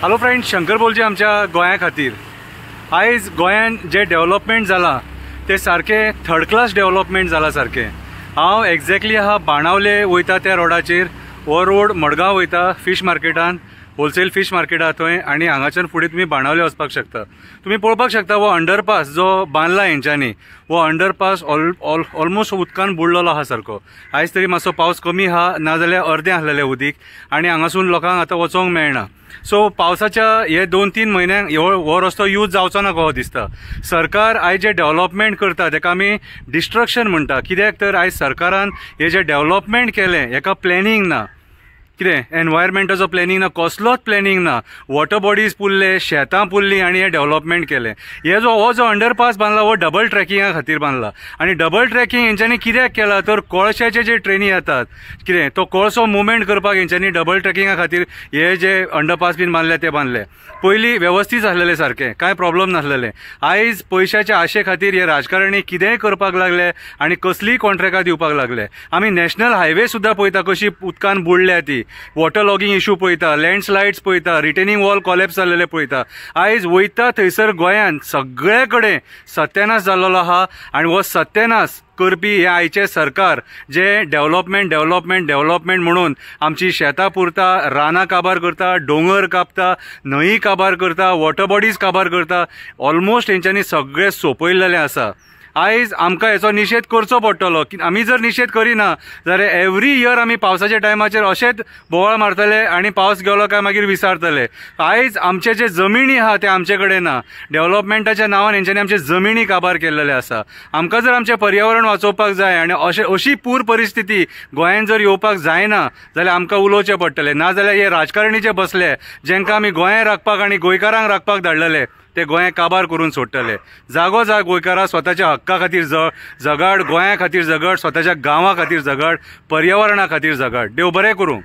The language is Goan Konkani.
हॅलो फ्रेंड, शंकर बोलचे आमच्या गोंया खातीर। आयज गोंयान जे डेव्हलपमेंट जाला ते सारकें थर्ड क्लास डेव्हलपमेंट जाला सारकें। हांव एक्झॅक्टली आहा बाणावले वयता त्या रोडाचेर, हो रोड मडगांव वयता फीश मार्केटान, होलसेल फीश मार्केट आहा थंय, आनी हांगाच्यान फुडें तुमी बाणावले वचपाक शकता। तुमी पळोवपाक शकता हो अंडरपास जो बांदला हेंच्यांनी, हो अंडरपास ऑलमोस्ट उदकान बुडलेलो आहा सारको। आयज तरी मातसो पावस कमी आहा, नाजाल्यार अर्दें आसलेलें उदीक आनी हांगासून लोकांक आतां वचोंक मेळना। सो पावसाच्या हे 2-3 म्हयन्यांक हो रस्तो यूज जावचो ना कसो दिसता। सरकार आयज जे डेव्हलपमेंट करता तेका आमी डिस्ट्रक्शन म्हणटा, कित्याक तर आयज सरकारान हे जे डेव्हलपमेंट केलें हेका प्लॅनिंग ना, कितें एनवायरमेंटाचो प्लॅनिंग ना, कसलोच प्लॅनिंग ना। वॉटर बॉडीज पुरले, शेतां पुरलीं आनी हें डेव्हलपमेंट केलें। हे जो हो जो अंडरपास बांदला हो डबल ट्रॅकिंगा खातीर बांदला, आनी डबल ट्रॅकिंग हेंच्यांनी कित्याक केला तर कोळशाचे जे ट्रेनी येतात कितें तो कोळसो मुवमेंट करपाक हेंच्यांनी डबल ट्रॅकिंगा खातीर हे जे अंडरपास बीन बांदले ते बांदले। पयलीं वेवस्थीत आसलेले सारकें, कांय प्रॉब्लम नासलेले। आयज पयशाच्या आशे खातीर हे राजकारणी कितेंय करपाक लागले आनी कसलीय कॉन्ट्रॅक्टां दिवपाक लागले। आमी नॅशनल हायवे सुद्दां पळयता कशी उदकान बुडल्या ती, वॉटर लॉगिंग इशू पळयता, लँडस्लायड्स पळयता, रिटेनिंग वॉल कॉलॅप्स जाल्लेले पळयता। आयज वयता थंयसर गोंयान सगळे कडेन सत्यानाश जाल्लो आहा, आनी हो सत्यानाश करपी हे आयचे सरकार जे डेव्हलपमेंट डेव्हलपमेंट डेव्हलपमेंट म्हणून आमची शेतां पुरता, रानां काबार करता, दोंगर कापता, न्हंयी काबार करता, वॉटर बॉडीज काबार करता, ऑलमोस्ट हेंच्यांनी सगळें सोंपयलेलें आसा। आयज आमकां हेचो निशेध करचो पडटलो। आमी जर निशेध करिना जाल्यार एवरी इयर आमी पावसाच्या टायमाचेर अशेंच बोवाळ मारतले आनी पावस गेलो काय मागीर विसारतले। आयज आमचे जे जमिनी आहा ते आमचे कडेन ना, डेव्हलपमेंटाच्या नांवान हेंच्यांनी आमचे जमिनी काबार केल्लेले आसा। आमकां जर आमचें पर्यावरण वाचोवपाक जाय आनी अशी पूर परिस्थिती गोंयान जर येवपाक जायना जाल्यार आमकां उलोवचें पडटलें। नाजाल्यार हे राजकारणी जे बसले जेंकां आमी गोंया राखपाक आनी गोंयकारांक राखपाक धाडलेले ते गोंय काबार करून सोडटले। जागो जाग गोंयकारा, स्वताच्या हक्का खातीर झगड, गोंया खातीर झगड, स्वताच्या गांवा खातीर झगड, पर्यावरणा खातीर झगड। देव बरें करूं।